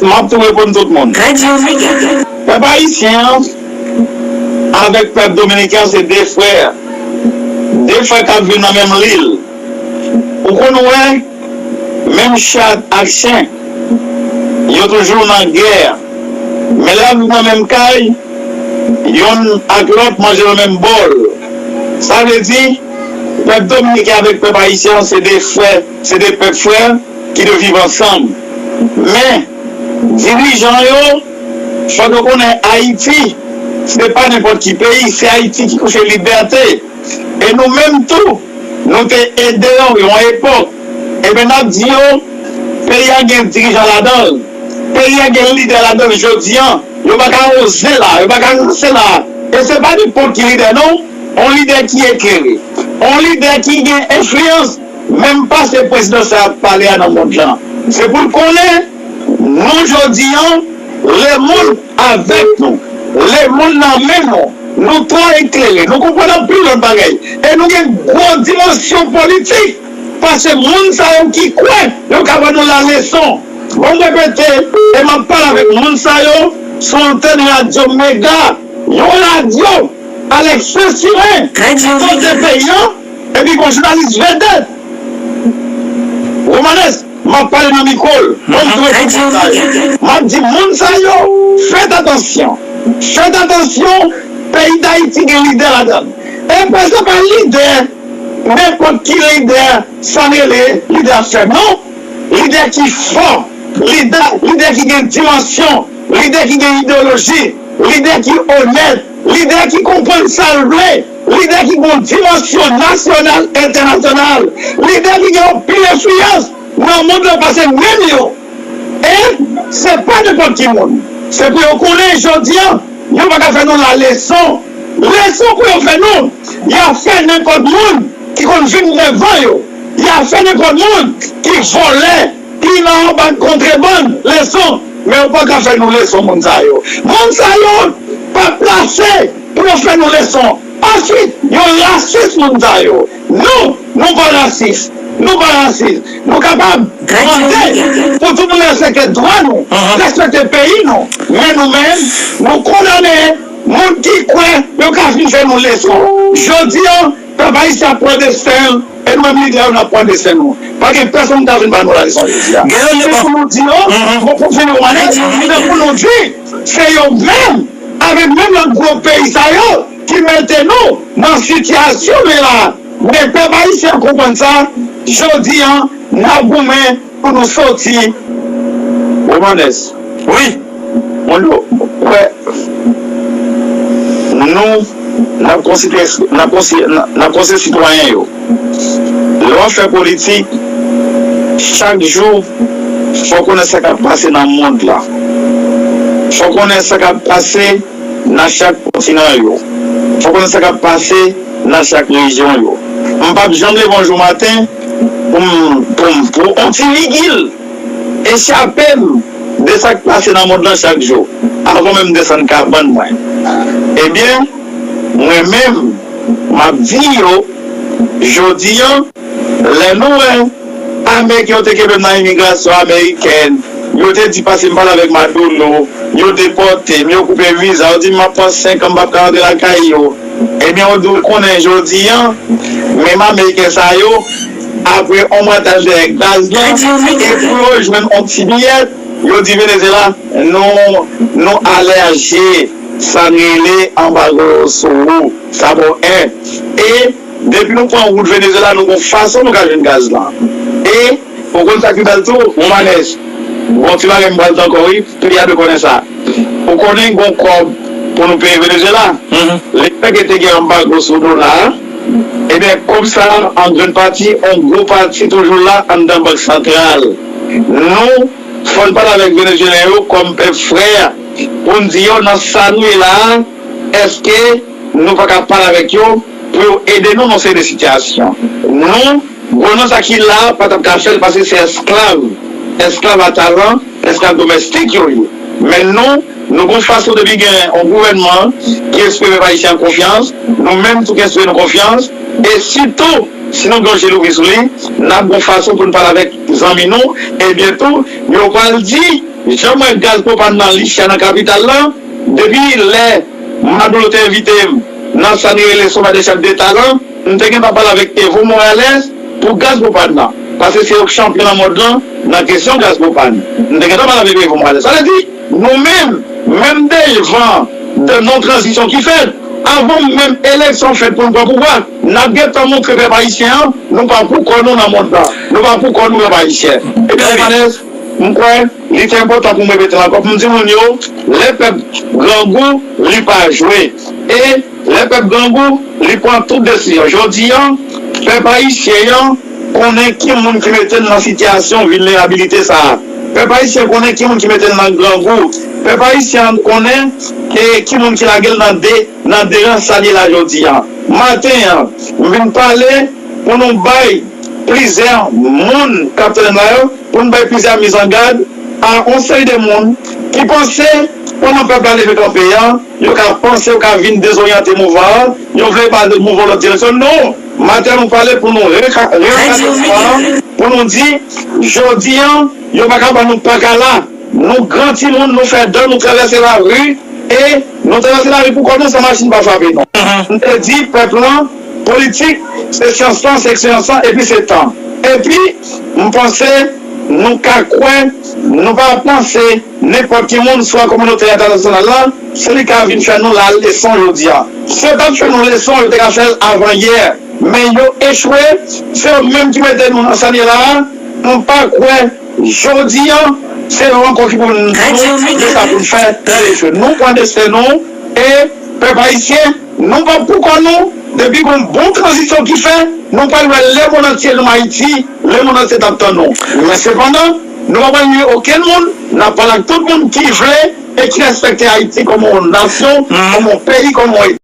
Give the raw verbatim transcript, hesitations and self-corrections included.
M ap tou reponn tout moun. Pèp ayisyen an avèk pèp dominiken an se de frè. De frè k ap viv nan menm lil. Ou konn wè, menm chat ak chen, yo toujou nan gè. Men lè y ap viv nan menm kay, yonn ak lòt manje nan menm bòl. Sa vle di, pèp dominiken avèk pèp ayisyen an se de frè, se de pèp frè ki dwe viv ansanm. Men, dirijan yo, fòk yo konnen Ayiti, se pa nenpòt ki peyi, se Ayiti ki kouche libète. E nou menm tou, nou te ede yo yon epòk. Ebyen, n ap di yo, peyi a gen dirijan ladan l. Peyi a gen lidè ladan l jodi an. Yo pa ka oze la, yo pa ka ranse la. E se pa nenpòt ki lidè non, yon lidè ki eklere, yon lidè ki gen enfliyans, menm pase prezidan sa ap pale a nan mond lan. Se pou l konnen, nou jodi an, lemonn avèk nou, lemonn nan men nou, nou twò eklere, nou konprann anpil lòt bagay, e nou gen gwo dimansyon politik, pase moun sa yo ki kwè yo ka ban nou laleson. Bon, m repete, e m ap pale avèk moun sa yo sou antèn radyo Mega, yon radyo Alex Saint-Cyr, kote peyi an, epi gon jounalis vedèt. Romanes, m ap pale nan mikwo l. Bon, m tou reponn sa yo. M ap di moun sa yo, fèt atansyon. Fèt atansyon, peyi Dayiti gen lidè ladan l. E pa se pa lidè, nenpòt ki lidè, sa n rele lidè fèb, non. Lidè ki fò, lidè, lidè ki gen dimansyon, lidè ki gen ideyoloji, lidè ki onèt, lidè ki konprann sa l vle, lidè ki gen yon dimansyon nasyonal, entènasyonal, lidè ki gen anpil enfliyans nan mond lan pase menm yo. E se pa nenpòt ki moun. Se pou yo konnen jodi an, yo pa ka fè nou la leson. Leson pou yo fè nou, y a fè nenpòt moun ki konn vin devan yo. Y a fè nenpòt moun ki vòlè, ki nan anba kontrebann leson. Men yo pa ka fè nou leson, moun sa yo. Moun sa yo pa plase pou yo fè nou leson. Answit, yo rasis, moun sa yo. Nou, nou pa rasis. Nou pa rasis. Nou kapab mande pou tout moun respekte dwa nou, respekte peyi nou. Men nou menm, nou kondane moun ki kwè yo ka vin fè nou leson. Jodi an, pèp ayisyen ap pran desten l, e nou menm lidè yo n ap pran desten nou. Pa gen pèsonn ki ka vin ba nou laleson jodi a. Se pou nou di yo, bon, pou fini Romanes, se pou nou di, se yo menm, avèk menm lòt gwo peyi sa yo, ki mete nou nan sitiyasyon nou ye la. Men pèp ayisyen konprann sa, jodi an, n ap goumen pou nou soti. Romanes. Wi. Moun yo, wè, nou, n ap konsidere, n ap konsi-, n ap, n ap konsidere sitwayen yo. Lè w ap fè politik, chak jou, fò w konnen sa k ap pase nan mond la. Fò w konnen sa k ap pase nan chak kontinan yo. Fò w konnen sa k ap pase nan chak rejyon yo. M p ap janm leve yon jou maten pou m, pou m, pou yon ti vigil echape m de sa k pase nan mond lan chak jou, avan menm m desann kabann mwen. Ebyen, mwen menm, m ap di yo, jodi an, lè nou wè Ameriken yo te kenbe m nan imigrasyon amerikèn, yo te di pase m pale avèk Maduro, yo depòte m, yo koupe viza, yo di m ap pran senk an, m p ap ka rantre lakay yo. Ebyen, yo dwe konnen jodi an, menm Ameriken sa yo, apre yon mwataj dèyè gaz lan, e pou yo jwenn yon ti biyèt, yo di Venezuela, nou, nou alèje sa n rele anbago sou ou, sa bon, en. E depi nou pran wout Venezuela, nou gon fason nou ka jwenn gaz lan. E ou konn sa ki bèl tou, Romanes, gon ti bagay m pral di ankò wi, peyi a dwe konnen sa. Ou konnen gon kòb pou nou peye Venezuela. Lefètke te gen anbago sou dola a, ebyen, kòb sa a, an grann pati, yon gwo pati toujou la anndan bank santral. Nou, fò n pale avèk Venezuelyen yo kòm pèp frè, pou n di yo nan sa nou ye la a, èske nou pa ka pale avèk yo pou yo ede nou nan seri de sitiyasyon? Nou, gouvènman sa ki la a pa t ap ka fè l paske se èsklav, èsklav a talan, èsklav domèstik yo ye. Men nou, nou gon fason depi gen yon gouvènman ki eksprime pèp ayisyen an konfyans, nou menm tou ki eksprime nou konfyans, e sitou, si nou gen yon je louvri sou li, n ap gon fason pou n pale avèk zanmi nou, e byento, yo pral di, Jan m wè gaz pwopàn nan Lichè nan kapital la, depi lè Maduro te envite m nan sa n rele Sommet des Chefs d'État lan, m te gentan pale avèk Evo Morales pou gaz pwopàn nan. Paske se yo k chanpyon nan mond lan nan kesyon gaz pwopàn. M te gentan pale avèk Evo Morales. Sa vle di, nou menm, menm devan de non tranzisyon ki fèt, avan menm eleksyon fèt pou n pran pouvwa, n ap gentan montre pèp ayisyen an, nou pa pou kò nou nan mond lan. Nou pa pou kò nou, pèp ayisyen. Ebyen, Evo Morales, m kwè li te enpòtan pou m repete l ankò, pou m di moun yo, lè pèp grangou, li pa jwe. E lè pèp grangou, li pran tout desizyon. Jodi a, pèp ayisyen an konnen ki moun ki mete l nan sitiyasyon vilnerabilite sa a. Pèp ayisyen konnen ki moun ki mete l nan grangou. Pèp ayisyen an konnen ki, ki moun ki lage l nan de, nan derans sa l ye la jodi a. Maten an, m vin pale pou nou bay plizyè moun k ap tande m la yo, pou n bay plizyè mizangad a yon seri de moun ki panse, pandan pèp la leve kanpe an, yo ka panse yo ka vin dezoryante mouvman an, yo vle ba mouvman lòt direksyon. Non! Maten an, nou pale pou nou reka-, reankadre mouvman an, pou nou di, jodi an, yo pa ka ban nou pakala. Nou gran timoun, nou fè dan, nou travèse lari, e nou travèse lari pou kò nou, san machin pa frape nou. M te di pèp lan, politik, se syans lan, se eksperyans lan, epi se tan. Epi, m panse, nou ka kwè, nou pa panse, nenpòt ki moun, swa kominote entènasyonal la, se li ka vin fè nou la leson jodi a. Si yo t ap fè nou leson, yo te ka fè l avan yè. Men yo echwe, se yo menm ki mete nou nan sa n ye la a. M pa kwè jodi a, se yo ankò ki pou n di nou sa pou n fè, nou echwe. Nou pran desten nou, e pèp ayisyen, nou p ap pou kò nou, depi gon bon tranzisyon ki fè, nou pral wè lemonn antye nou Ayiti, lemonn antye t ap tann nou. Men sepandan, nou pa pral nye okenn moun, n ap pale ak tout moun ki vle e ki respekte Ayiti kòm yon nasyon, kòm yon peyi, kòm yon